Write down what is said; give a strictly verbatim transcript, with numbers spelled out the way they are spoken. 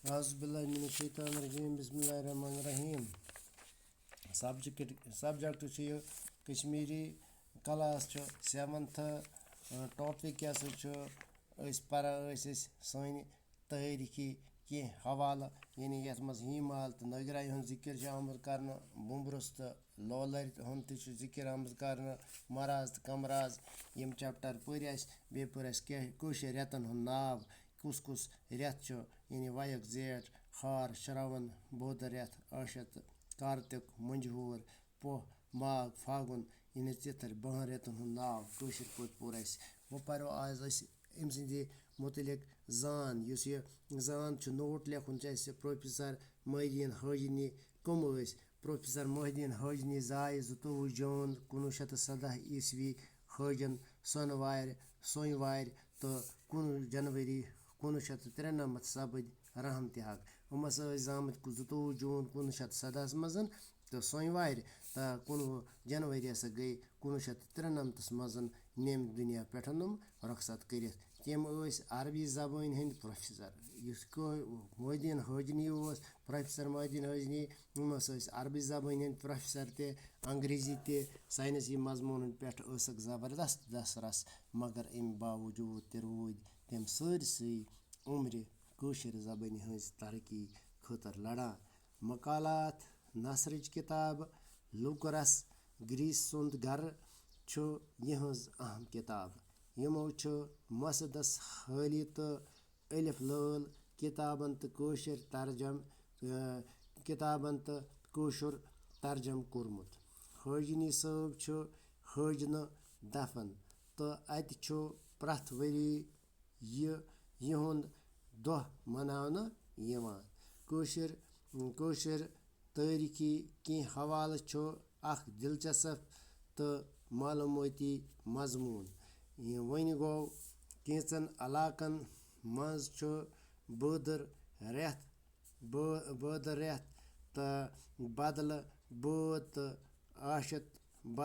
اعوذ باللہ من الشیطان الرجیم، بسم اللہ الرحمن الرحیم۔ سبجیکٹ سبجیکٹ چھُ یہِ کشمیٖری، کلاس چھُ سیونتھ۔ ٹاپک کیٛاہ سا چھُ؟ أسۍ پران ٲسۍ أسۍ سٲنۍ تٲریٖخی کینٛہہ حوالہٕ، یعنی یَتھ منٛز ہیٖمال تہٕ نٲگراے ہُنٛد ذِکِر چھُ آمُت کرنہٕ، بُمبرُس تہٕ لولَرِ ہُنٛد تہِ چھُ ذِکِر آمُت کرنہٕ، مَراز تہٕ کَمراز۔ یِم چیپٹر پٔرۍ اَسہِ، بیٚیہِ پوٚر اَسہِ کیٛاہ کٲشِر رٮ۪تَن ہُنٛد ناو، کُس کُس رٮ۪تھ چھُ، یعنی وَیَک، زیٹھ، ہار، شرٛاوَن، بودٕ رٮ۪تھ، ٲشَتھ، کارتِک، مٔنٛجہِ ہور، پوہ، ماگ، فاگُن، یعنی ژِتھٕر، بَہَن رٮ۪تَن ہُنٛد ناو کٲشِر پٲٹھۍ پوٚر اَسہِ۔ وۄنۍ پَرو آز أسۍ أمۍ سٕنٛدِ مُتعلِق زان، یُس یہِ زان چھُ، نوٹ لیکھُن چھُ اَسہِ پروفیسر محی الدین حٲجنی۔ کٕم ٲسۍ؟ پروفیسر محی الدین حٲجنی زاے زٕتووُہ جون کُنوُہ شیٚتھ تہٕ سَداہ عیسوی حٲجن سۄنہٕ وارِ، سۄنہٕ وارِ تہٕ کُنوُہ جنوری کُنوُہ شیٚتھ تہٕ ترٛنَمَتھ سپٕدۍ رحمتِ حق۔ یِم ہسا ٲسۍ زامٕتۍ کُ-، زٕتووُہ جون کُنوُہ شیٚتھ تہٕ سَداہَس منٛز تہٕ سۄنہٕ وارِ تہٕ کُنوُہ جنوری ہسا گٔے کُنوُہ شیٚتھ تہٕ ترٛنَمَتھَس منٛز نیمہِ دُنیا پٮ۪ٹھ یِم رۄخصت کٔرِتھ۔ تِم ٲسۍ عربی زبٲنۍ ہٕنٛدۍ پروفیسر۔ یُس کٲ-، محی الدین حٲجنی اوس، پروفیسر محی الدین حٲجنی، یِم ہسا ٲسۍ عربی زبٲنۍ ہٕنٛدۍ پروفیسر تہِ، انگریزی تہِ، ساینسی مضموٗنن پٮ۪ٹھ ٲسٕکھ زبردست دسترس، مگر اَمہِ باوجوٗد تہِ روٗدۍ تِم سٲرسٕے عمرِ کٲشِر زبٲنۍ ہٕنٛز ترقی خٲطرٕ لڑان۔ مقالات نثرٕچ کِتاب، لوکرس گریس سُنٛد گرٕ چھُ یِہٕنٛز اہم کِتاب۔ یِمو چھُ مسدس حٲلی تہٕ الف لٲل کِتابن تہٕ کٲشِر ترجم، آ، کِتابن تہٕ کٲشُر ترجم کوٚرمُت۔ حٲجنی صٲب چھُ حٲجنہٕ دفن تہٕ اَتہِ چھُ پرٛٮ۪تھ ؤری یہِ، یِہُنٛد دۄہ مناونہٕ یِوان۔ کٲشِر، کٲشِر تٲریٖخی کینٛہہ حوالہٕ چھُ اکھ دلچسپ تہٕ معلومٲتی مضموٗن۔ یہِ وۄنۍ گوٚو، کینٛژن علاقن منٛز چھُ بٲدٕر رٮ۪تھ، بٲ-، بٲدٕر رٮ۪تھ تہٕ بدلہٕ بٲد تہٕ آشت